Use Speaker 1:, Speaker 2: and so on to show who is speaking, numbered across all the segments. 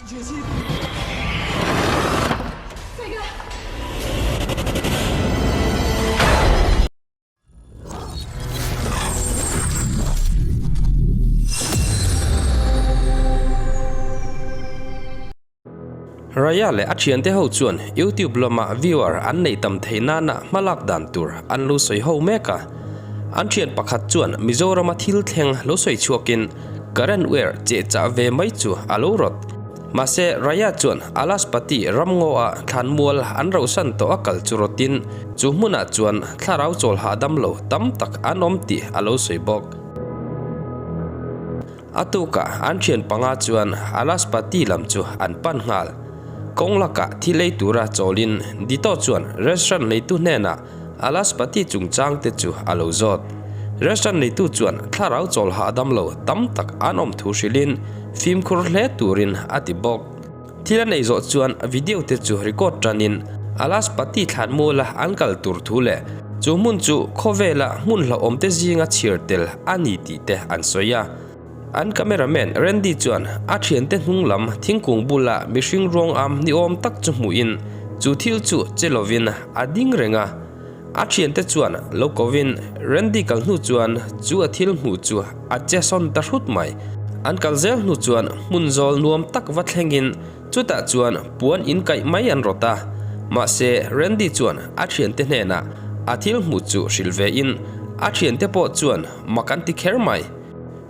Speaker 1: Raya leh a thiante ho chuan YouTube lama viewer an neih tam theih nana hmalak dan tur an lo sawi ho mek a. An thian pakhat chuan Mizorama thil thleng lo sawi chhuakin current wire cheh chah ve mai chu a lo rawt. Mahse, Raya chuan Alaspati ramngaw-ah thlanmual an rohsan tawh a kal chu rawtin chu hmunah chuan thlarau chawl hahdam lo tam tak an awm tih a lo sawi bawk. A tukah an thian panga chuan Alaspati lam chu an pan nghal. Kawng lakah thi lei tura chawlin Dito chuan restaurant neitu hnenah Alaspati chungchangte chu a lo zawt. Restaurant neitu chuan thlarau chawl hahdam lo tam tak an awm thu hrilhin fimkhur hle turin a ti bawk. Thil a neih zawh chuan video te chu record tanin Alaspati thlanmuala an kal tur thu leh chu hmun chu khawvela hmun hlauhawm te zinga chhir tel a ni tih te an sawi a. An cameraman Randy chuan a thiante hnung lam thingkung bula mihring ruang am ni awm tak chu hmuhin chu thil chu che lovin a ding reng a. A thiante chuan lo kovin Randy kal hnu chuan chu a thil hmuh chu a che sawn ta hrut mai. An kal zel hnu chuan hmun zawl nuam tak va thlengin chutah chuan puan in kaih mai an rawt a. Mahse Randy chuan a thiante hnenah a thil hmuh chu hrilh ve in a thiante pawh chuan mak an ti kher mai.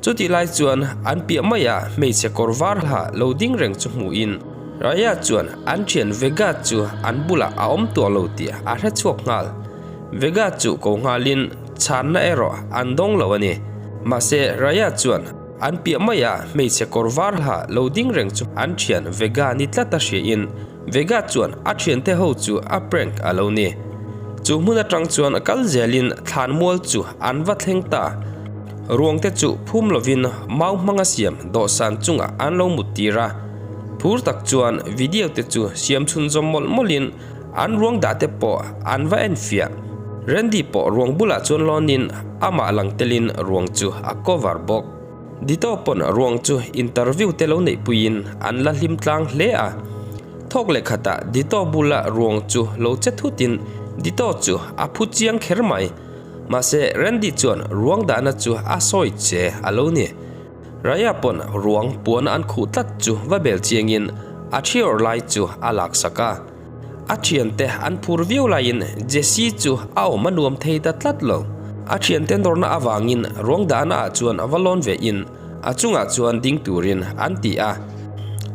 Speaker 1: Chutih lai chuan an piah maiah hmeichhe kawr var hla lo ding reng chu hmuhin Raya chuan an thian Vega chu an bulah a awm tuah lo tih a hre chhuak nghal. Vega chu ko nghalin chhanna erawh an dawng lo a ni. Mahse Raya chuan an piah maiah hmeichhe kawr var hla lo ding reng chu an thian Vega ni tlat a hriain Vega chuan a thiante ho chu a prank a lo ni. Chu hmun atang chuan kal zelin thlanmual chu an va thleng ta. Ruangte chu phum lovin mau hmanga siam dawhsan chungah an lo mut tir a. Phur tak chuan video te chu siam chhunzawm mawlh mawlhin an ruang dah te pawh an va en fiah. Randy pawh ruang bulah chuan lawnin amah lang telin ruang chu a cover bawk. Dito pawn ruang chu interview te lo neihpuiin an la hlim tlang hle a. Thawk leh khatah Dito bula ruang chu lo che thutin Dito chu a phu chiang kher mai. Mahse Randy chuan ruang dahna chu a sawi che a lo ni. Raya pawn ruang puan an khuh tlat chu va bel chiangin a thiawr lai chu a laksak a. A thiante an phur viau laiin Jesse chu a awm a nuam thei ta tlat lo. A thiante nawrna avangin ruang dahna ah chuan va lawn ve in a chungah chuan ding turin an ti a.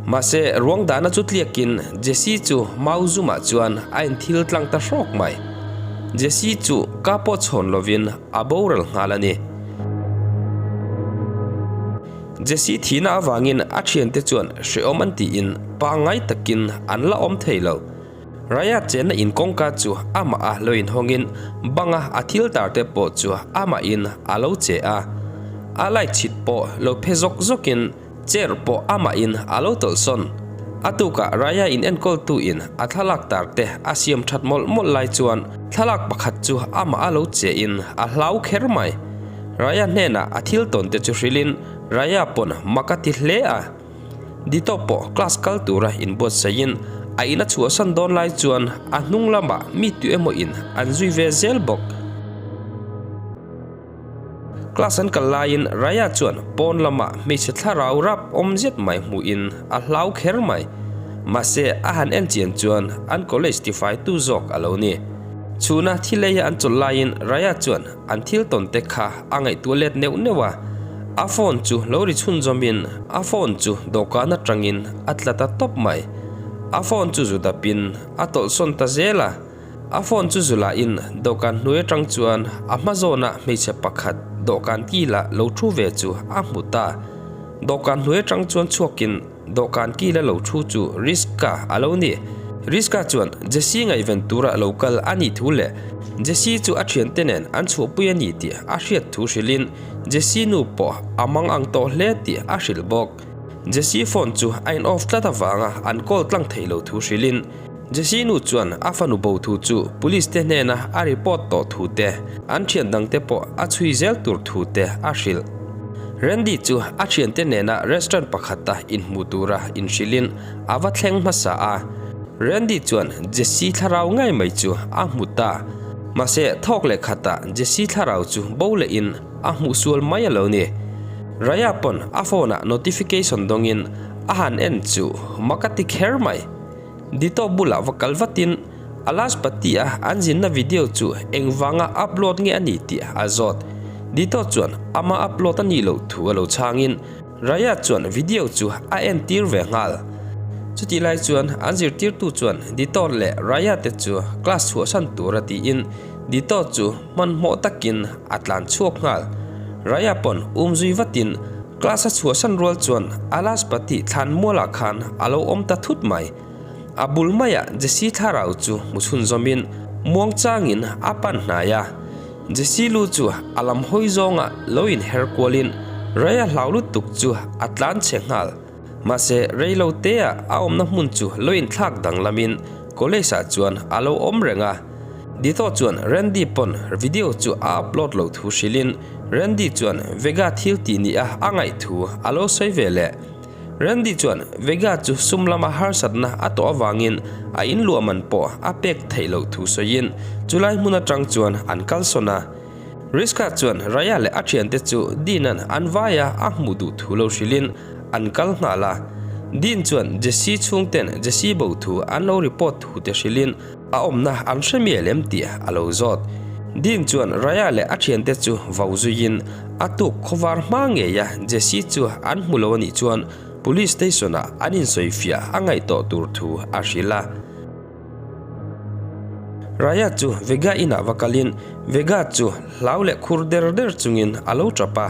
Speaker 1: Mahse ruang dahna chu tliakin Jesse chu mau zumah chuan a inthil tlang ta hrawk mai. Jesse chu ka pawh chhawn lovin a boral nghal a ni. Jesse thihna avangin a thiante chuan hrehawm an tiin pangngai takin an la awm thei lo. Raya chenna in kawngka chu amah a lo inhawngin banga a thil tar te pawh chu amahin a lo che a. A light chhit pawh lo phe zawk zawkin chair pawh amahin a lo tawlhsawn. A tukah Raya in enkawltu in a thlalak tar te a siam that mawlh mawlh lai chuan thlalak pakhat chu amah a lo che in a hlau kher mai. Raya hnenah a thil tawn te chu hrilhin Raya pawn mak a ti hle a. Dito pawh class kal tura inbuatsaihin a in a chhuahsan dawn lai chuan a hnung lamah mi tu emaw in an zui ve zel bawk. Class an kal laiin Raya chuan pawn lamah hmeichhe thlarau rap awm zet mai hmuhin a hlau kher mai. Mahse a han en chian chuan an college tifaitu zawk a lo ni. Chhuna thi leia an chawlh laiin Raya chuan An thil tawn te kha a ngaihtuah let neuh neuh a, a phone chu lo ri chhunzawmin a phone chu dawhkan atangin a tla ta tawp mai. A phone chu zu dapin a tawlhsawn ta zel a, a phone chu zu lahin dawhkan hnuai atang chuan a hma zawnah hmeichhe pakhat dawhkan kila lo thu ve chu a hmu ta. Dawhkan hnuai atang chuan chhuakin Dawhkan kila lo thu chu Rizka a lo ni. Rizka chuan Jesse ngaihven tura lo kal a nih thu leh Jesse chu a thiante nen an chhuahpui a ni tih a hriat thu hrilhin Jesse nu pawh a mang ang tawh hle tih a hrilh bawk. Jesse phone chu a in off tlat avanga an call tlang theih lo thu hrilhin Jesse nu chuan a fanu bo thu chu police te hnena a report tawh thu te, an thian dangte pawh a chhui zel tur thu te a hrilh. Randy chu a thiante nena restaurant pakhata inhmu tura inhrilhin a va thleng hmasa a. Randy chuan Jesse thlarau ngei mai chu a hmu ta. Mahse, thawk leh khatah Jesse thlarau chu bo lehin a hmuh sual mai a lo ni. Raya pawn a phone ah notification dawngin a han en chu mak a ti kher mai. Dito bulah va kal vatin a last pati a an zinna video chu engvanga upload nge a ni tih a zawt. Dito chuan ama upload a nih loh thu a lo chhangin Raya chuan video chu a entir ve nghal. Chutih lai chuan an zirtirtu chuan Dito leh Raya te chu class chhuahsan tura tiin Dito chu hmanhmawh takin a tlan chhuak nghal. Raya pawn um zui vatin class a chhuahsan rual chuan Alaspati thlan mualah khan a lo awm ta thut mai. A bul maiah Jesse thlarau chu hmu chhunzawmin muang changin a pan hnai a. Jesse lu chu a lam hawi zawngah lo inher kualin Raya hlau lutuk chu a tlan chhe nghal. Mahse reilo teah a awmna hmun chu lo inthlak danglamin college ah chuan a lo awm reng a. Dito chuan Randy pawn video chu a upload loh thu hrilhin Randy chuan Vega thil tih nia a ngaih thu a lo sawi ve leh. Randy chuan Vega chu sum lama harsatna a tawh avangin a inluah man pawh a pek theih loh thu sawiin chulai hmun atang chuan an kalsawn a. Riska chuan Raya leh a thiante chu Dean-a'n an vaia a hmuh duh thu lo hrilhin an kal nghal a. Dean chuan Jesse chhungten Jesse bo thu an lo report thu te hrilhin a awmna an hre mial em tih a lo zawt. Dean chuan Raya leh a thiante chu vau zuiin a tuk khawvar hma ngeia Jesse chu an hmu lo a nih chuan Police Station-ah an insawifiah a ngaih tawh tur thu a hrilh a. Raya chu Vega inah va kalin Vega chu hlau leh khur der der chungin a lo tap a.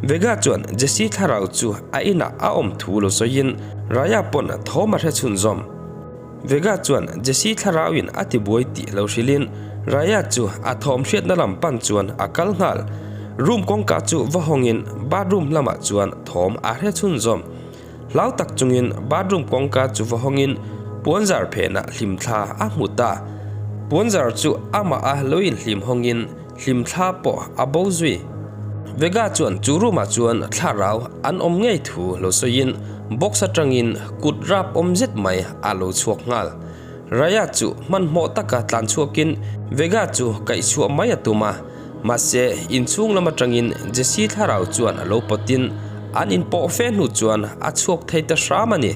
Speaker 1: Vega chuan Jesse thlarau chu a inah a awm thu lo sawiin Raya pawn thawm a hre chhunzawm. Vega chuan Jesse thlarauin a tibuai tih lo hrilhin Raya chu a thawm hriatna lam pan chuan a kal nghal. Room kawngka chu va hawngin bathroom lamah chuan thawm a hre chhunzawm. Hlau tak chungin bathroom kawngka chu va hawngin puanzar phenah hlimthla a hmu ta. Puanzar chu amah a lo inhlim hawngin hlimthla pawh a bo zui. Vega chuan chu room ah chuan thlarau an awm ngei thu lo sawiin box atangin kut rap awm zet mai a lo chhuak nghal. Raya chu hmanhmawh taka tlan chhuakin Vega chu kaihchhuah mai a tum a. Mahse, inchhung lam atangin Jesse thlarau chuan a lo pawtin an inpawh fe hnu chuan a chhuak thei ta hram a ni.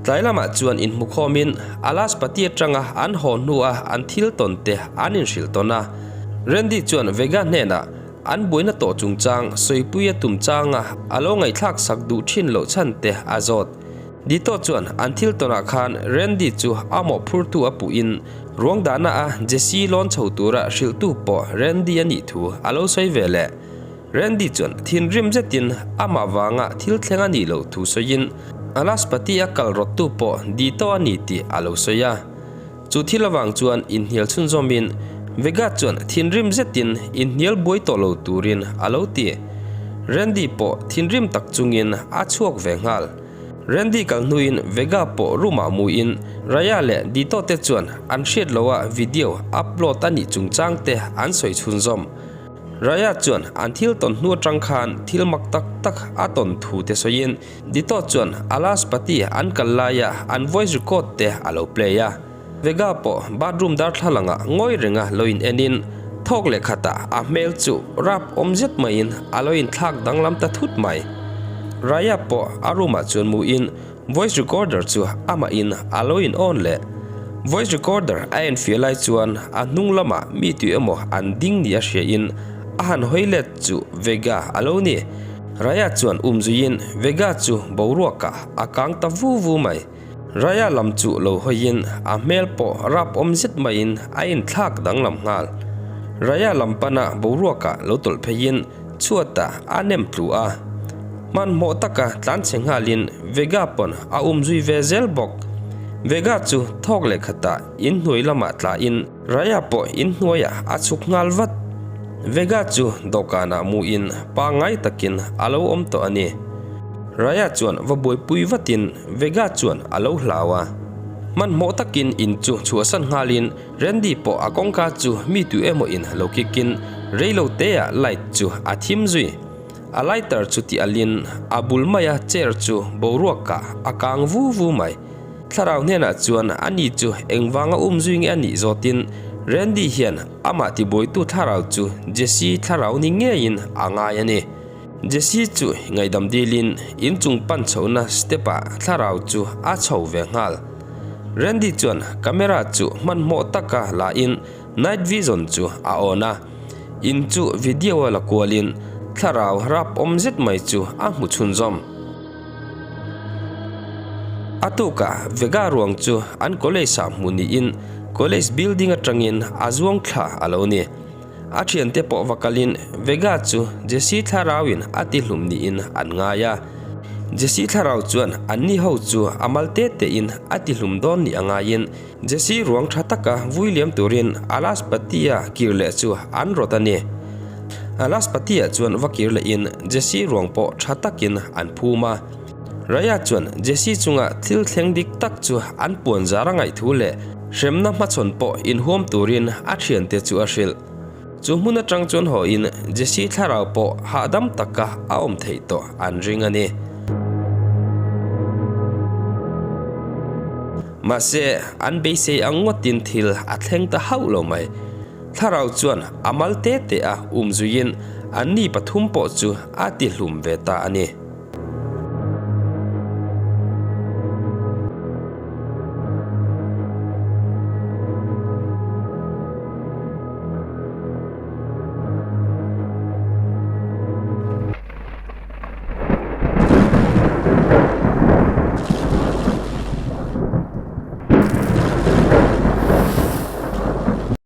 Speaker 1: Tlai lamah chuan inhmukhawmin Alaspati atanga an haw hnua an thil tawn te an inhrilh tawn a. Randy chuan Vega hnenah an buaina tawh chungchang sawipui a tum changa a lo ngaihthlak sak duh thin loh chhan te a zawt. Dito chuan an thil tawnah khan Randy chu a mawhphurtu a puhin ruang dahna a Jesse lawn chho tura hrilhtu pawh Randy a nih thu a lo sawi ve leh. Randy chuan thinrim zetin amah vanga thil thleng a nih loh thu sawiin Alaspati a kal rawttu pawh Dito a ni tih a lo sawi a. Chu thil avang chuan inhnial chhunzawmin Vega chuan thinrim zetin inhnial buai tawh lo turin a lo ti. Randy pawh thinrim tak chungin a chhuak ve nghal. Randy kal hnuin Vega pawh room ah muin Raya leh Dito te chuan an hriat loha video upload a nih chungchang te an sawi chhunzawm. Raya chuan an thil tawn hnu atang khan thil mak tak tak a tawn thu te sawiin Dito chuan Alaspati an kal laia an voice record te a lo play a. Vega pawh bathroom darthlalangah ngawi renga lo in enin thawk leh khatah a hmel chu rap awm zet maiin a lo inthlak danglam ta thut mai. Raya pawh a room ah chuan muin voice recorder chu amahin a lo in on leh. Voice recorder a enfiah lai chuan a hnung lamah mi tui emaw an ding ni a hria in a han hawi let chu Vega a lo ni. Raya chuan umzuiin Vega chu boruakah a kang ta vu vu mai. Raya lam chu lo hawiin a hmel pawh rap awm zet maiin a inthlak danglam nghal. Raya lam pana boruakah lo tawlh pheiin chhuatah a nem tlu a. Hmanhmawh taka tlanchhe nghalin Vega pawn a um zui ve zel bawk. Vega chu thawk leh khatah inhnuai lamah tlain Raya pawh inhnuaiah a chhuk nghal vat. Vega chu dawhkanah muin pangngai takin a lo awm tawh a ni. Raya chuan va buaipui vatin Vega chuan a lo hlau a. Hmanhmawh takin in chu chhuahsan nghalin Randy pawh a kawngka chu mi tu emaw in lo kick in reilo teah light chu a thim zui. A lighter chu ti alin a bul maia chair chu boruakah a kang vu vu mai. Thlarau hnenah chuan ani chu engvanga um zui nge a nih zawtin Randy hian amah tibuaitu thlarau chu Jesse thlarau ni ngeiin a ngai a ni. Jesse chu ngaihdam dilin inchung pan chhohna step-ah thlarau chu a chho ve nghal. Randy chuan camera chu hmanhmawh taka lahin night vision chu a on a, in chu video-a la kualin thlarau rap awm zet mai chu a hmu chhunzawm. A tukah Vega ruang chu an college-ah hmuh niin college building atangin a zuang thla a lo ni. A thiante pawh va kalin Vega chu Jesse thlarauin a tihlum niin an ngai a. Jesse thlarau chuan anni ho chu a mal te tein a tihlum dawn nih a ngaiin Jesse ruang tha taka vui liam turin Alaspati-a kir leh chu an rawt a ni. Alaspati-ah chuan va kir lehin Jesse ruang pawh tha takin an phum a. Raya chuan Jesse chunga thil thleng dik tak chu an puan zar a ngaih thu leh hremna hmachhawn pawh inhuam turin a thiante chu a hrilh. Chu hmun atang chuan hawiin Jesse thlarau pawh hahdam taka a awm theih tawh an ring a ni. Mahse, an beisei ang ngawtin thil a thleng ta hauh lo mai. Thlarau chuan a mal te te a um zuiin anni pathum pawh chu a tihlum ve ta a ni.